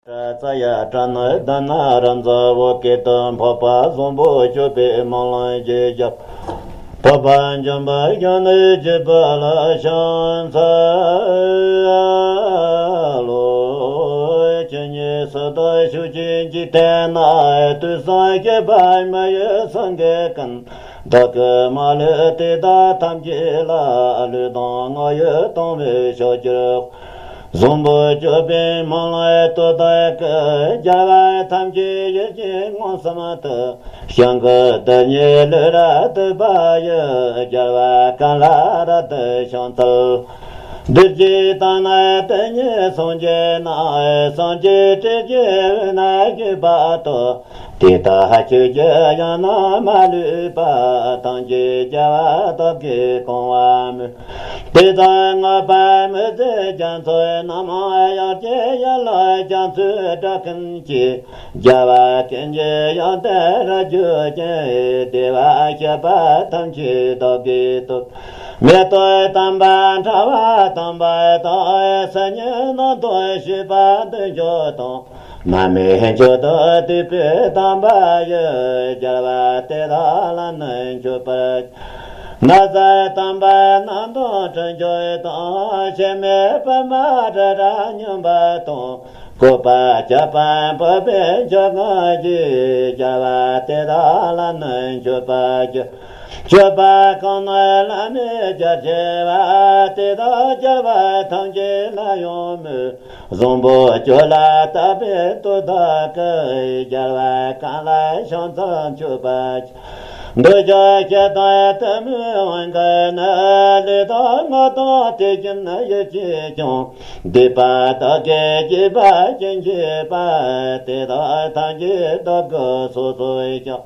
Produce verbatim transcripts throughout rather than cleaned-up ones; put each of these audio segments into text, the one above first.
ཙ་ཡ་པྲ་ཎ་དྷ་ན་ར་ཛ་བོ་ཀེ་ཏ་འཕགས་པ་བཟང་པོ་སྤྱོད་པའི་སྨོན་ལམ་རྒྱས་བརྒྱབ། འཕགས་པ་འཇམ་དཔལ་དབྱངས་ནི་བརྒྱུད་པ་ལ་ཕྱག་འཚལ་ལོ། ཇི་སྙེད་སུ་དག་ཤུགས་ཀྱིས་འཇིག་རྟེན་ན། དུས་གསུམ་གཤེགས་པ་མི་ཡི་སེང་གེ་ཀུན། བདག་གིས་མ་ལུས་དེ་དག་ཐམས་ཅད་ལ། ལུས་དང་ངག་ཡིད་གཏང་བས་བཤགས་གྱུར། བཟང་པོ་སྤྱོད་པའི་སྨོན་ལམ་དུ་བདག་གིས། རྒྱལ་བ་ཐམས་ཅད་ཡིད་ཀྱིས་མངོན་སུམ་དུ། བྱང་གི་བདུད་ཉིད་ལུས་རབ་བཏུལ་བ་ཡི། རྒྱལ་བ་ཀུན་ལ་རབ་ཏུ་ཕྱག་འཚལ། བདུད་ཀྱི་དོན་ནི་དེ་ཉིད་སངས་རྒྱས་རྣམས། སངས་རྒྱས་སྲས་ཀྱི་དབུས་ན་བཞུགས་པ་དང་། དེ་དག་ཆོས་ཀྱི་དབྱིངས་རྣམས་མ་ལུས་པ། ཐམས་ཅད་རྒྱལ་བ་བདག་གིས་གང་བར་མོས། དེ་དག་བསྔགས་པ་མི་ཟད་རྒྱ་མཚོ་རྣམས། དབྱངས་ཀྱི་ཡན་ལག་རྒྱ་མཚོའི་སྒྲ་ཀུན་གྱིས། རྒྱལ་བ་ཀུན་གྱི་ཡང་དག་རབ་བསྒྱུར་ཅིང་། བདེ་བར་གཤེགས་པ་ཐམས་ཅད་བདག་གིས་བསྟོད། མེ་ཏོག་དམ་པ་ཕྲ་བ་དམ་པ་དང་། སིལ་སྙན་རྣམས་དང་བྱུག་པ་བདུད་འཇོམས་དང་། མར་མེ་མཆོག་ཏུ་བསྡུས་པའི་དམ་པ་ཡི། རྒྱལ་བ་དེ་དག་ལ་ནི་མཆོད་པར། ན་བཟའ་དམ་པ་རྣམས་དང་དྲི་མཆོག་དང་། གཤེད་མའི་པུས་མོ་དྲི་རབ་སྙོམས་པ་དང་། བཀོད་པ་བརྒྱ་པ་འབུལ་བའི་མཆོག་གང་གིས། རྒྱལ་བ་དེ་དག་ལ་ནི་མཆོད་པར་གྱུར། མཆོད་པ་གང་ནི་བླ་མེད་རྒྱ་ཆེ་བ། དེ་དག་རྒྱལ་བ་ཐམས་ཅད་ལ་ཡང་མོས། བཟང་པོ་སྤྱོད་ལ་དད་པའི་བསྟོད་བདག་གིས། རྒྱལ་བ་གང་ལ་ཕྱག་འཚལ་མཆོད་པར་གྱུར། འདོད་ཆགས་ཞེ་སྡང་གཏི་མུག་དབང་བསྒྱུར་ནི། ལུས་དང་ངག་དང་དེ་བཞིན་ཡིད་ཀྱིས་ཀྱང་། སྡིག་པ་བདག་གིས་བགྱིས་པ་ཅི་མཆིས་པ། དེ་དག་ཐམས་ཅད་བདག་གིས་སོ་སོར་བཤགས།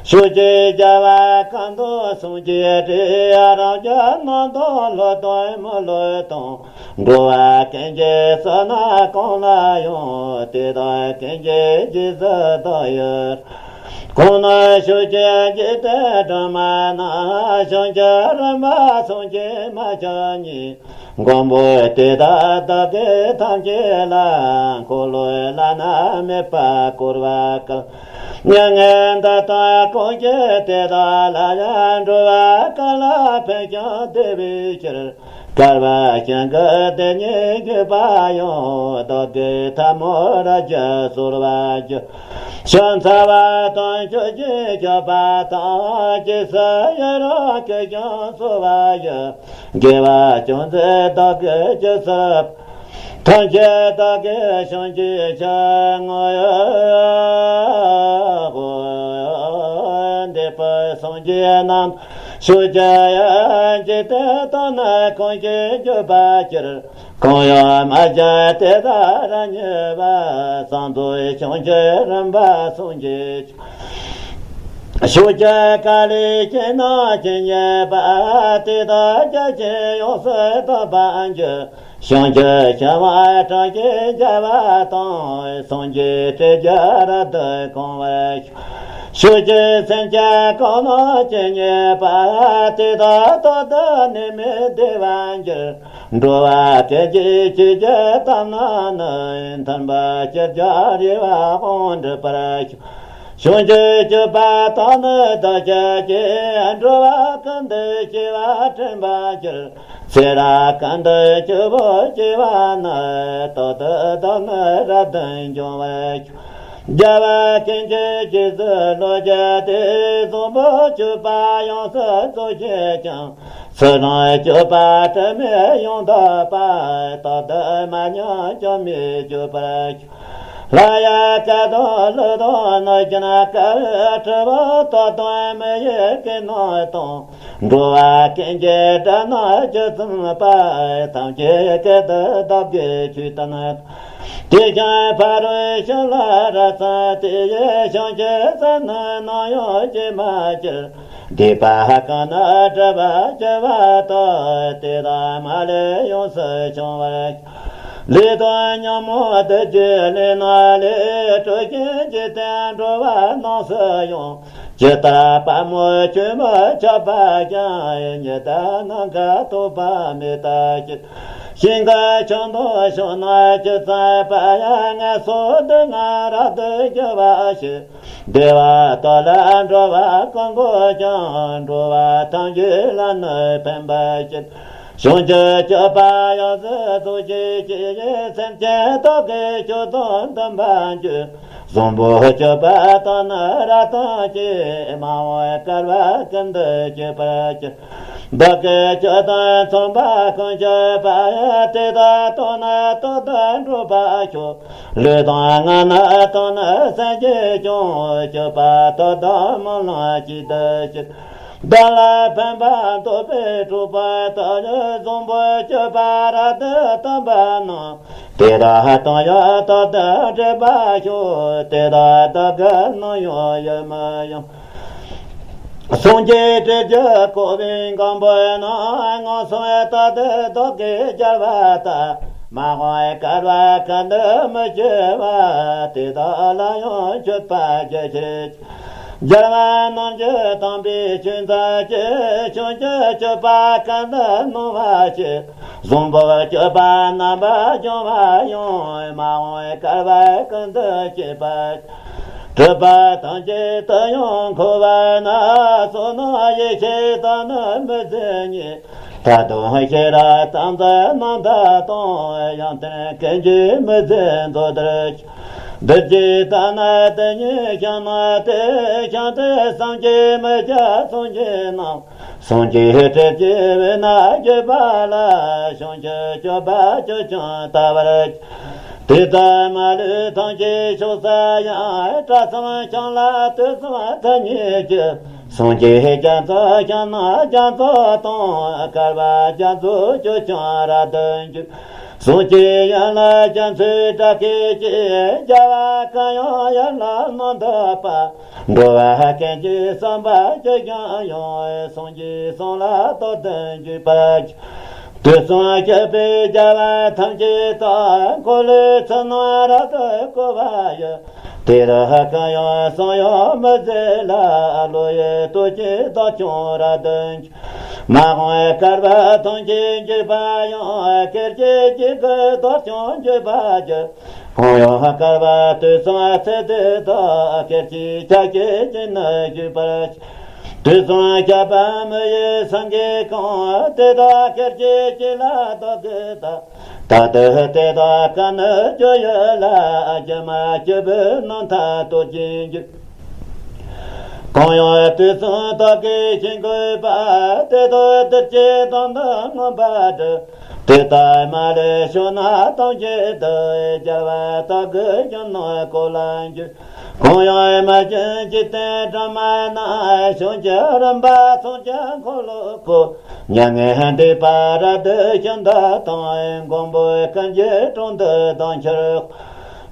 ཕྱོགས་བཅུའི་རྒྱལ་བ་ཀུན་དང་སངས་རྒྱས་སྲས། རབ་འབྱམས་རྣམས་དང་ལྷ་དང་མི་ལུས་དང་། འགྲོ་བ་ཀུན་གྱི་བསོད་ནམས་གང་ལ་ཡང་། དེ་དག་ཀུན་གྱི་རྗེས་སུ་བདག་ཡི་རང་། གང་ནི་ཕྱོགས་བཅུའི་འཇིག་རྟེན་སྒྲོན་མ་རྣམས། བྱང་ཆུབ་རིམ་པ་སངས་རྒྱས་མ་ཆེན་གཉིས། མགོན་པོ་དེ་དག་བདག་གིས་ཐམས་ཅད་ལ། འཁོར་ལོའི་བླ་ན་མེད་པར་བསྐོར་བར་བསྐུལ། མྱ་ངན་འདའ་སྟོན་གང་བགྱིས་དེ་དག་ལ། འགྲོ་བ་ཀུན་ལ་ཕན་ཞིང་བདེ་བའི་ཕྱིར། བསྐལ་པ་གཞན་གྱི་བདེ་སྙིང་བགྱིས་པ་ཡང་། བདག་གིས་ཐལ་མོ་རབ་ཀྱིས་གསོལ་བར་བགྱི། ཕྱག་འཚལ་བ་དང་ཆོས་ཀྱི་སྤྱོད་པ་དང་། རྗེས་སུ་ཡི་རང་བསྐུལ་ཞིང་གསོལ་བ་ཡི། དགེ་བ་ཅུང་ཟད་བདག་གིས་ཅི་བསགས། ཐམས་ཅད་བདག་གིས་བྱིན་གྱིས་བརླབ། ངོ་ཡི་འདས་པའི་སངས་རྒྱས་རྣམས་ཕྱོགས་བཅུ་ཡི། འཇིག་རྟེན་དུ་ནི་གང་ཞིག་བཞུགས་པའི་ཕྱིར། གང་ཡང་མ་མཇལ་དེ་དག་རབ་མྱུར་བར། གསང་རྫོགས་བྱང་ཆུབ་རིམ་པ་སངས་རྒྱས། ཕྱོགས་བཅུའི་ཀ་ལས་སྐྱེས་རྣམས་ཇི་སྙེད་པ། དེ་དག་བརྒྱ་བྱིན་ཡོངས་སུ་དག་པར་འགྱུར། བྱང་ཆུབ་ཤིང་དབང་དྲག་ཅན་རྒྱལ་བ་དང་། སངས་རྒྱས་སྲས་བརྒྱ་རབ་ཏུ་གང་བར་ཤོག། ཕྱོགས་བཅུའི་སེམས་ཅན་གང་རྣམས་ཇི་སྙེད་པ། དེ་དག་རྟག་ཏུ་ནད་མེད་བདེ་བར་འགྱུར། འགྲོ་བ་ཀུན་གྱི་ཆོས་ཀྱི་དམ་རྣམས་ནི། མཐུན་པར་ཅི་བྱ་རེ་བ་དབང་འགྲུབ་པར་ཤོག། བྱང་ཆུབ་སྤྱོད་པ་དག་ནི་བདག་ཅག་གིས། འགྲོ་བ་ཀུན་ཏུ་སྐྱེ་བ་དྲན་པར་འགྱུར། ཚེ་རབས་ཀུན་ཏུ་སྐྱེ་བོ་སྐྱེ་བ་ནི། རྟག་ཏུ་བདག་ནི་རབ་ཏུ་འབྱུང་བར་ཤོག། རྒྱལ་བ་ཀུན་གྱི་རྗེས་སུ་བློ་སྦྱངས་ཏེ། བཟང་པོ་སྤྱོད་པ་ཡོངས་སུ་རྫོགས་བྱེད་ཅིང་། ཚུལ་ཁྲིམས་སྤྱོད་པ་དྲི་མེད་ཡོངས་དག་པ། རྟག་ཏུ་མ་ཉམས་སྐྱོན་མེད་སྤྱོད་པར་ཤོག། ལྷ་ཡི་སྐད་དང་ཀླུ་དང་གནོད་སྦྱིན་སྐད། ཁྲོ་བོ་ཏོག་དང་མི་ཡི་སྐད་རྣམས་དང་། འགྲོ་བ་ཀུན་གྱི་སྒྲ་རྣམས་ཇི་ཙམ་པ། ཐམས་ཅད་སྐད་དུ་བདག་གིས་ཆོས་བསྟན་ཏོ། དེ་བཞིན་ཕ་རོལ་ཕྱིན་ལ་རབ་གསལ་ཏེ། བྱང་ཆུབ་སེམས་ནི་ནམ་ཡང་སྐྱེ་མ་གྱུར། སྡིག་པ་གང་ནི་བྲི་བར་བྱ་བ་དག། དེ་དག་མ་ལུས་ཡོངས་སུ་བྱང་བར་ཤོག། ལས་དང་ཉོན་མོངས་བདུད་ཀྱི་ལས་རྣམས་ལས། གྲོལ་ཞིང་འཇིག་རྟེན་འགྲོ་བ་རྣམས་སུ་ཡང་། ཇི་ལྟར་དཔའ་མོ་ཆོས་མི་ཆགས་པ་བཞིན། ཉི་ཟླ་ནམ་མཁའ་ཐོགས་པ་མེད་ལྟར་གྱུར། ཞིང་གི་ཆུ་འདོད་ཕྱོགས་ན་ཅི་ཙམ་པ་ཡང་། ངལ་གསོ་འདི་ང་རབ་ཏུ་རྒྱུ་བ་ཞིག་བདེ་བ་དོ་ལ་འགྲོ་བ་ཀུན་དགོས་ཀྱང་། འགྲོ་བ་ཐམས་ཅད་ལ་ནི་ཕན་པར་བྱེད། བྱང་ཆུབ་སྤྱོད་པ་ཡོངས་སུ་རྫོགས་བྱེད་ཅིང་། སེམས་ཅན་དག་གི་སྤྱོད་དང་མཐུན་པར་འགྱུར། བཟང་པོ་སྤྱོད་པ་དང་ནི་རབ་ཐང་ཆེ། མ་འོངས་བསྐལ་པ་ཀུན་ཏུ་སྤྱད་པར་བྱ། བདག་གི་སྤྱོད་དང་མཚུངས་པ་ཀུན་སྤྱོད་པ། དེ་དག་དང་ནི་དོན་དུ་འགྲོགས་པར་ཤོག་ལུས་དང་ངག་ནི་དང་ནི་སེམས་ཀྱིས་ཀྱང་། སྤྱོད་པ་དག་དང་སྨོན་ལམ་གཅིག་ཏུ་བྱེད། བདག་ལ་ཕན་པ་འདོད་པས་གྲོགས་པོ་དག་བཟང་པོ་སྤྱོད་པ་རབ་ཏུ་བསྟན་པ་རྣམས། དེ་དག་དང་ཡང་དག་ཏུ་འབྲེལ་པར་ཤོག་དེ་དག་བདག་གིས་ནམ་ཡང་ཡིད་མི་ཡངས། སངས་རྒྱས་སྲས་ཀྱིས་བསྐོར་བའི་མགོན་པོ་རྣམས། ངན་སོང་ལྟ་དུས་བདག་གིས་སྦྱར་བ་ལྟར། མ་འོངས་བསྐལ་པ་ཀུན་ཏུ་མི་སྐྱེ་བར། དེ་དག་ལ་ཡང་མཆོད་པ་རྒྱ་ཆེར། རྒྱལ་བ་རྣམས་ཀྱིས་དམ་པའི་ཆོས་མཛད་ཅིང་། བྱང་ཆུབ་སྤྱོད་པ་ཀུན་ཏུ་སྣང་བར་བྱེད། བཟང་པོ་སྤྱོད་པ་རྣམ་པར་སྦྱོང་བ་ཡང་། མ་འོངས་བསྐལ་པ་ཀུན་ཏུ་སྐྱེ་བར། གྲུབ་པ་ཐམས་ཅད་དུ་ཡང་མཁོ་བ་ན། བསོད་ནམས་ཡེ་ཤེས་དང་ནི་མི་ཟད་ཉིད། ཐབས་དང་ཤེས་རབ་དམ་ཚིག་རྣམ་དག་དང་། ཡོན་ཏན་ཀུན་གྱི་མི་ཟད་མཛོད་དུ་གྱུར། འདིར་གྱིས་བལྟ་ན་དེ་ཉིད་བྱང་ན་སྟེ། བྱང་དུ་སེམས་ཀྱི་མི་སྐྱོ་སངས་རྒྱས་རྣམས། སངས་རྒྱས་སྲས་ཀྱི་དབུས་ན་བཞུགས་པ་ལ། བྱང་ཆུབ་སྤྱོད་པ་ཆོས་ཀྱང་དར་བར་བྱ། དེ་ལྟར་མ་ལུས་ཐམས་ཅད་ཕྱོགས་སུ་ཡང་། གྲགས་སམ་ཕྱག་ལ་དུས་གསུམ་མཐའ་གཉིས་ཀྱི། སངས་རྒྱས་རྒྱ་མཚོ་ཞིང་རྣམས་རྒྱ་མཚོ་དང་། བསྐལ་པ་རྒྱ་མཚོ་ཆུ་ཀྱང་རབ་ཏུ་འཇུག་སངས་རྒྱས་ཡན་ལག་རྒྱ་མཚོའི་སྒྲ་སྐད་ཀྱིས། རྒྱལ་བ་ཀུན་དབྱངས་ཡན་ལག་རྣམ་དག་པ། འགྲོ་བ་ཀུན་གྱི་བསམ་པ་ཇི་བཞིན་ཡང་། སངས་རྒྱས་གསུང་ལ་རྟག་ཏུ་འཇུག་པར་བྱ། དུས་གསུམ་གཤེགས་པའི་རྒྱལ་བ་ཐམས་ཅད་དང་། འཁོར་ལོའི་ཚུལ་རྣམས་རབ་ཏུ་བསྐོར་བ་ཡི། དེ་དག་གི་ཡང་གསུང་ཡང་མི་ཟད་ལ། བློ་ཡི་སྟོབས་ཀྱིས་བདག་ཀྱང་རབ་ཏུ་འཇུག་མ་འོངས་བསྐལ་པ་ཐམས་ཅད་འཇིག་པ་ཡང་། སྐད་ཅིག་གཅིག་གིས་བདག་ཀྱང་འཇིག་པར་འགྱུར། གང་ཡང་བསྐལ་པ་དུས་གསུམ་ཚེ་འདི་དག་སྐད་ཅིག་ཆ་གཅིག་གིས་ནི་འཇིག་པར་བྱ། དུས་གསུམ་ཁྱབ་པ་མི་ཡི་སེང་གེ་གང་། དེ་དག་སྐད་ཅིག་གཅིག་ལ་བདག་གིས་བལྟ། ད་དུ་དེ་དག་ཀུན་ནི་སྤྱོད་ཡུལ་ལ། སྒྱུ་མ་སྤྱོད་པའི་རྣམ་ཐར་རྟོགས་བྱེད་འགྱུར། གང་ཡང་དུས་གསུམ་བདག་གིས་ཞིང་བཀོད་པ། དེ་དག་འདིར་གྱིས་དོན་དུ་མངོན་པར་བསྒྲུབ། དེ་ལྟར་མ་ལུས་ཕྱོགས་རྣམས་ཐམས་ཅད་དུ། རྒྱལ་བ་དག་གི་ཞིང་རྣམས་བཀོད་ལ་འགྱུར། གང་ཡང་མ་བྱོན་འཇིག་རྟེན་སྒྲོན་མ་རྣམས། བྱང་ཆུབ་རིམ་པ་ཐམས་ཅད་འཁོར་ལོ་བསྐོར། མྱ་ངན་འདས་པ་རབ་ཏུ་ཕྱིན་པ་དང་། མགོན་པོ་ཀུན་གྱི་དྲུང་དུ་ལྡང་ཕྱིར།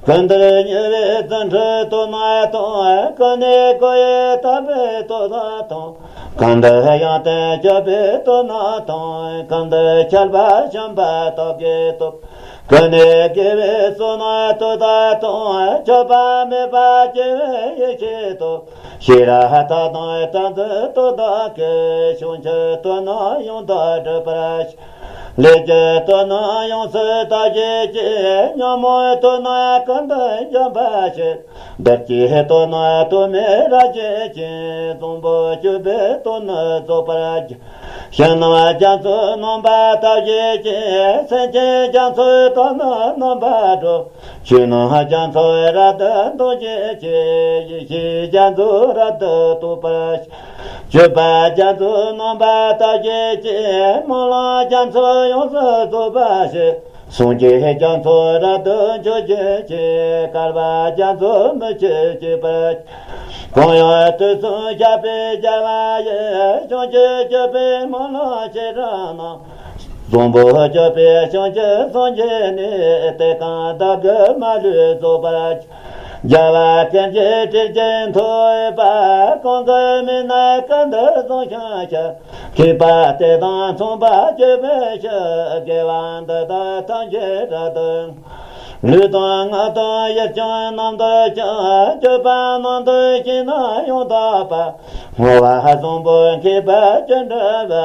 ཀུན་ཏུ་མྱུར་བའི་རྫུ་འཕྲུལ་སྟོབས་རྣམས་དང་། ཀུན་ནས་བསྐོར་ཡི་དམ་པའི་སྟོབས་དང་། གང་དུ་ཡང་དུ་སྤྱོད་པའི་སྟོབས་རྣམས་དང་། གང་དུ་ཁྱབ་པ་བྱམས་པ་དག་གི་སྟོབས། ཀུན་ནས་དགེ་བའི་བསོད་ནམས་སྟོབས་དག་དང་། ཆགས་པ་མེད་པར་སྐྱེ་བའི་ཡེ་ཤེས་སྟོབས། ཤེས་རབ་མཐའ་དང་བྲལ་ཚུལ་སྟོབས་དག་གིས། བྱང་ཆུབ་སྟོབས་རྣམས་ཡོངས་དག་སྒྲུབ་པར་བྱ། ལས་ཀྱི་སྟོབས་རྣམས་ཡོངས་སུ་དག་བྱེད་ཅིང་། ཉོན་མོངས་སྟོབས་རྣམས་ཀུན་ཏུ་འཇོམས་པར་བྱེད། བདུད་ཀྱི་སྟོབས་རྣམས་སྟོབས་མེད་རབ་བྱེད་ཅིང་། བཟང་པོ་སྤྱོད་པའི་སྟོབས་ནི་རྫོགས་པར་བྱ། ཞིང་རྣམས་རྒྱ་མཚོའི་རྣམ་པར་དག་བྱེད་ཅིང་། སེམས་ཅན་རྒྱ་མཚོའི་སྟོབས་རྣམས་རྣམ་པར་སྒྲོལ། ཆོས་རྣམས་རྒྱ་མཚོ་རབ་ཏུ་མཐོང་བྱེད་ཅིང་། ཡེ་ཤེས་རྒྱ་མཚོ་རབ་ཏུ་རྟོགས་པར་བྱ། སྤྱོད་པ་རྒྱ་མཚོའི་རྣམ་པར་དག་བྱེད་ཅིང་། སྨོན་ལམ་རྒྱ་མཚོ་ཡོངས་སུ་རྫོགས་པར་བྱེད། སངས་རྒྱས་རྒྱ་མཚོ་རབ་ཏུ་མཆོག་བརྗོད་ཅིང་། བསྐལ་པ་རྒྱ་མཚོ་མི་ཆོད་སྐྱེ་བར་བྱ། གང་ཡང་དུས་གསུམ་ཁྱབ་པའི་རྒྱལ་བ་ཡི། བྱང་ཆུབ་སྤྱོད་པའི་སྨོན་ལམ་ཆེ་དྲགས་རྣམས། བཟང་པོ་སྤྱོད་པའི་བྱང་ཆུབ་སངས་རྒྱས་ནས། དེ་ཀུན་བདག་གི་མ་ལུས་རྫོགས་པར་བྱ། རྒྱལ་བ་ཀུན་གྱི་སྲས་ཀྱིས་མཐོང་བ། གང་གི་མིག་ནི་ཀུན་ཏུ་བཟང་ཞིང་ཆེ། མཁས་པ་དེ་དང་མཚུངས་པར་སྤྱོད་པའི་ཕྱིར། དགེ་བ་འདི་དག་ཐམས་ཅད་རབ་ཏུ། ལུས་དང་ངག་དང་ཡིད་ཀྱང་རྣམ་དག་ཅིང་། སྤྱོད་པ་རྣམས་དང་ཞིང་རྣམས་ཡང་དག་པ། བསྔོ་བ་བཟང་པོ་མཁས་པས་ཅི་འགྲུབ་པ།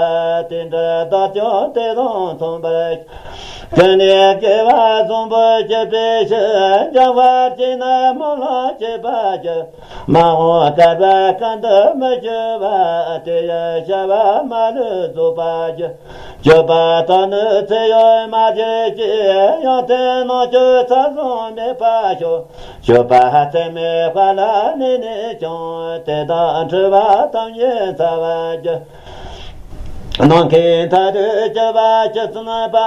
དེ་འདྲ་བདག་ཀྱང་དེ་དང་མཚུངས་པར། དེ་ནས་དགེ་བ་བཟང་པོ་སྤྱོད་པའི་ཕྱིར། འཇམ་དཔལ་གྱིས་ནི་སྨོན་ལམ་བྱས་པ་བཞིན། མ་འོངས་བསྐལ་པ་ཀུན་ཏུ་མི་འགྱུར་བ། དེ་ཡི་བྱ་བ་མ་ལུས་རྫོགས་པར་གྱུར། སྤྱོད་པ་དག་ནི་ཚེ་ཡོད་མ་གྱུར་ཅིག། ཡོན་ཏན་རྣམ་དག་ཚུལ་བཟུང་སྨིན་པར་ཤོག། སྤྱོད་པ་ཚད་མེད་དཔལ་ལ་གནས་ནས་ཀྱང་། དེ་དག་འཁྲུལ་པ་ཐམས་ཅད་འཚལ་བར་འགྱུར། ནམ་མཁའི་མཐའ་དུ་གྱུར་པ་བཅུ་གསུམ་པ།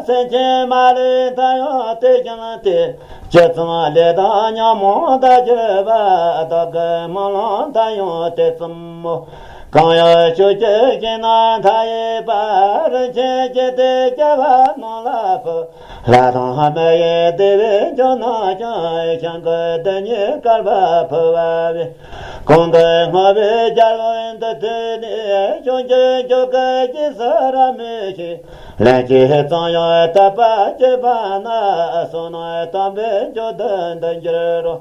སེམས་ཅན་མ་ལུས་མཐའ་ཡང་དེ་བཞིན་ཏེ། བཅུ་གསུམ་ལས་དང་ཉོན་མོངས་དག་གྱུར་པ། བདག་གི་སྨོན་ལམ་མཐའ་ཡང་དེ་ཙམ་མོ། གང་ཡང་ཕྱོགས་བཅུའི་ཞིང་རྣམས་མཐའ་ཡས་པ། རིན་ཆེན་རྒྱན་དེ་རྒྱལ་བ་རྣམས་ལ་ཕུལ། ལྷ་དང་མི་ཡི་བདེ་བའི་འབྱུང་རྣམས་ཀྱང་། ཞིང་ཀུན་དུ་ཉིད་དཀར་བར་ཕུལ་བ་བས། གང་གི་བསྔོ་བའི་རྒྱལ་པོ་འདི་ཐོས་ནས། བྱང་ཆུབ་མཆོག་གི་རྗེས་སུ་རབ་མོས་ཤིང་། ལན་གཅིག་ཙམ་ཡང་དད་པ་བསྐྱེད་པ་ན། བསོད་ནམས་དམ་པའི་མཆོག་ཏུ་འདི་འགྱུར་རོ།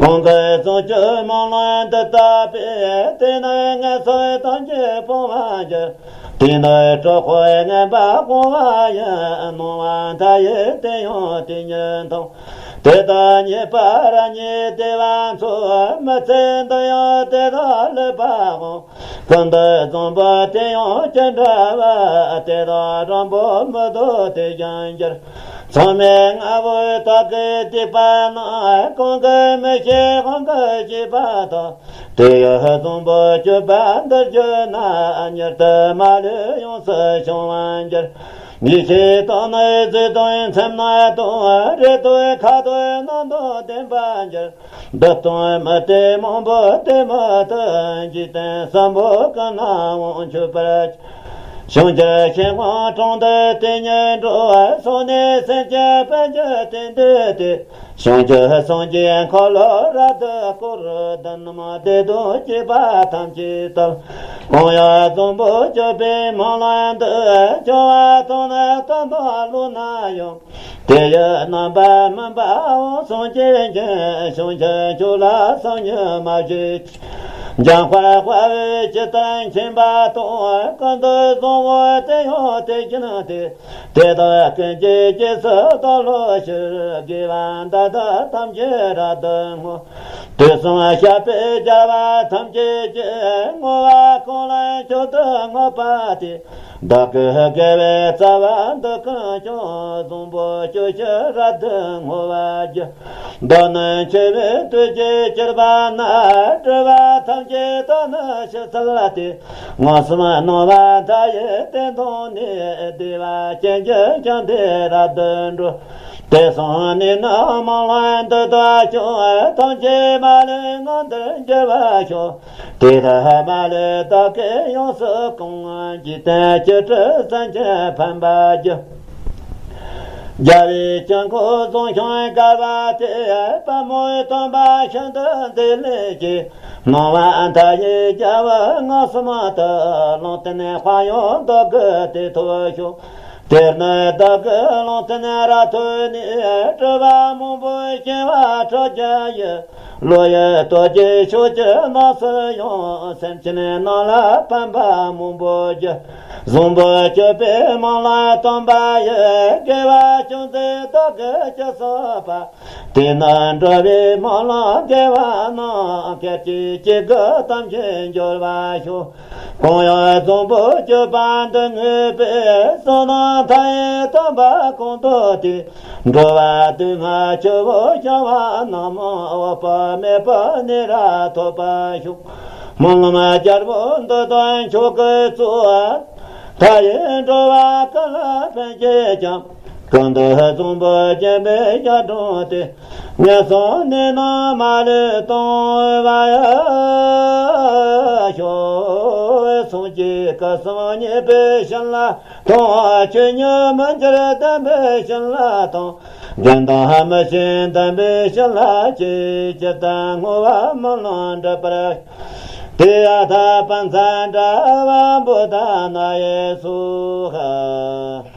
གང་གིས་བྱང་ཆུབ་སྨོན་ལམ་འདི་བཏབ་པས། དེ་ནི་ངན་སོང་ཐམས་ཅད་སྤོང་བར་འགྱུར། དེ་ནི་གྲོགས་པོས་ངན་པ་སྤོང་བ་ཡིན། སྣང་བ་མཐའ་ཡས་དེ་ཡང་དེ་ཉིད་མཐོང་། དེ་དག་ཉེས་པ་རབ་སྙེགས་བདེ་བ་འཚོལ། མི་ཚེ་འདི་ཡང་དེ་དག་ལེགས་པར་སྤོང་། ཀུན་ཏུ་བཟང་པོ་དེ་ཡང་ཅི་འདྲ་བ། དེ་དག་རིང་པོ་མི་ཐོགས་དེ་བཞིན་འགྱུར། མཚམས་མེད་ལྔ་པོའི་དག་གིས་བསྡིགས་པ་རྣམས། གང་གིས་མི་ཤེས་དབང་གིས་བྱས་པ་དག། དེ་ཡི་བཟང་པོ་སྤྱོད་པ་འདི་བརྗོད་ན། མྱུར་དུ་མ་ལུས་ཡོངས་སུ་བྱང་བར་འགྱུར། ཡེ་ཤེས་དང་ནི་གཟུགས་དང་མཚན་མ་དང་། རེག་དང་ཁ་དོག་རྣམས་དང་ལྡན་པར་འགྱུར། འདི་དང་མི་ལྡན་མང་པོ་དེ་མ་ཐག་འཇིག་རྟེན་གསུམ་པོ་ཀུན་ན་དབང་ཆོད་པར། བྱང་ཆུབ་ཤིང་དབང་དྲུང་དུ་དེ་ཉིད་འགྲོ། སོང་ནས་སེམས་ཅན་ཕན་གྱི་དོན་བསྟན་ཏེ། བྱང་ཆུབ་སངས་རྒྱས་འཁོར་ལོ་རབ་ཏུ་བསྐོར། བདུད་རྣམས་བདེ་སྟོབས་སྐྱེས་པ་ཐམས་ཅད་བཏུལ། གང་ཡང་བཟང་པོ་སྤྱོད་པའི་སྨོན་ལམ་འདི། བྱང་བ་དང་ནི་སྟོན་པ་ལུགས་ན་ཡང་། དེ་ཡི་རྣམ་པར་སྨིན་པ་འོད་སྲུང་གི་རྒྱན། བྱང་ཆུབ་མཆོག་ལ་སང་ཉིན་མ་བཞུགས། འཇམ་དཔལ་དཔའ་བོས་ཇི་ལྟར་མཁྱེན་པ་དང་། ཀུན་ཏུ་བཟང་པོ་དེ་ཡང་དེ་བཞིན་ཏེ། དེ་དག་ཀུན་གྱི་རྗེས་སུ་བདག་སློབ་ཕྱིར། དགེ་བ་འདི་དག་ཐམས་ཅད་རབ་ཏུ་བསྔོ། དུས་གསུམ་གཤེགས་པའི་རྒྱལ་བ་ཐམས་ཅད་ཀྱིས། བསྔོ་བ་གང་ལགས་མཆོག་ཏུ་བསྔགས་པ་དེས། བདག་གི་དགེ་བའི་རྩ་བ་འདི་ཀུན་ཀྱང་། བཟང་པོ་སྤྱོད་ཕྱིར་རབ་ཏུ་བསྔོ་བར་བགྱི། བདག་ནི་འཆི་བའི་དུས་ཀྱི་གྱུར་པ་ན། སྒྲིབ་པ་ཐམས་ཅད་དག་ནི་ཞི་ཚུལ་ཏེ། མངོན་སུམ་སྣང་བ་མཐའ་ཡས་དེ་མཐོང་ནས། བདེ་བ་ཅན་གྱི་ཞིང་དེར་རབ་ཏུ་འགྲོ། དེ་སོང་ནས་ནི་སྨོན་ལམ་འདི་དག་ཀྱང་། ཐམས་ཅད་མ་ལུས་ངང་དུ་འགྱུར་བར་ཤོག། དེ་དག་མ་ལུས་བདག་གིས་ཡོངས་སུ་བསྐང་། འཇིག་རྟེན་བཅུ་དྲུག་སེམས་ཅན་ཕན་པར་འགྱུར། རྒྱལ་བའི་དཀྱིལ་འཁོར་བཟང་ཞིང་དཀར་བ་དེར། པདྨོ་སྟོན་པ་ཤིན་ཏུ་མཛེས་ལེགས་ཀྱིས། སྣང་བ་མཐའ་ཡས་རྒྱལ་བ་མངོན་སུམ་དུ། ལུང་བསྟན་དཔལ་ཡོན་བདག་གི་དེ་ཐོབ་ཤོག། དེར་ནི་བདག་གིས་ལུང་བསྟན་རབ་ཐོས་ནས། སྒྲིབ་པ་མང་པོ་ཞི་བ་ཕྲག་བརྒྱ་ཡི། བློ་ཡི་སྟོབས་ཀྱིས་ཕྱོགས་བཅུ་རྣམས་སུ་ཡང་། སེམས་ཅན་རྣམས་ལ་ཕན་པ་མང་པོ་བགྱི། བཟང་པོ་སྤྱོད་པའི་སྨོན་ལམ་སྟོན་པ་ཡི། དགེ་བ་ཅུང་ཟད་བདག་གིས་ཅི་བསགས་པ། དེས་ནི་འགྲོ་བའི་སྨོན་ལམ་དགེ་བ་རྣམས། སྐད་ཅིག་གཅིག་གིས་ཐམས་ཅད་འབྱོར་བར་ཤོག། གང་ཡང་བཟང་པོ་སྤྱོད་པ་འདི་བསྔོས་པས། བསོད་ནམས་མཐའ་ཡས་ཐོབ་པ་གང་ཐོབ་དེས། འགྲོ་བ་སྡུག་བསྔལ་ཆུ་བོ་བྱང་བ་རྣམས། འོད་དཔག་མེད་པའི་གནས་རབ་ཐོབ་པར་ཤོག། སྨོན་ལམ་རྒྱལ་པོ་འདི་དག་མཆོག་གི་གཙོ། མཐའ་ཡས་འགྲོ་བ་ཀུན་ལ་ཕན་བྱེད་ཅིང་། ཀུན་ཏུ་བཟང་པོ་སྦྱིན་པའི་ཞལ་དྲངས་ཏེ། ངན་སོང་གནས་རྣམས་མ་ལུས་སྟོངས་པར་ཤོག། སངས་རྒྱས་སྐུ་གསུམ་མཉེས་པའི་བྱིན་རླབས་དང་། ཆོས་ཉིད་མི་འགྱུར་བདེན་པའི་བྱིན་རླབས་དང་། དགེ་འདུན་མི་ཤེས་འདུན་པའི་བྱིན་རླབས་ཀྱིས། ཇི་ལྟར་བསྔོ་བ་སྨོན་ལམ་འགྲུབ་པར། ཏདྱ་ཐཱ། པཉྩ་ཛྙཱ་ན་བོ་དྷ་ནཱ་ཡེ་སྭཱ་ཧཱ།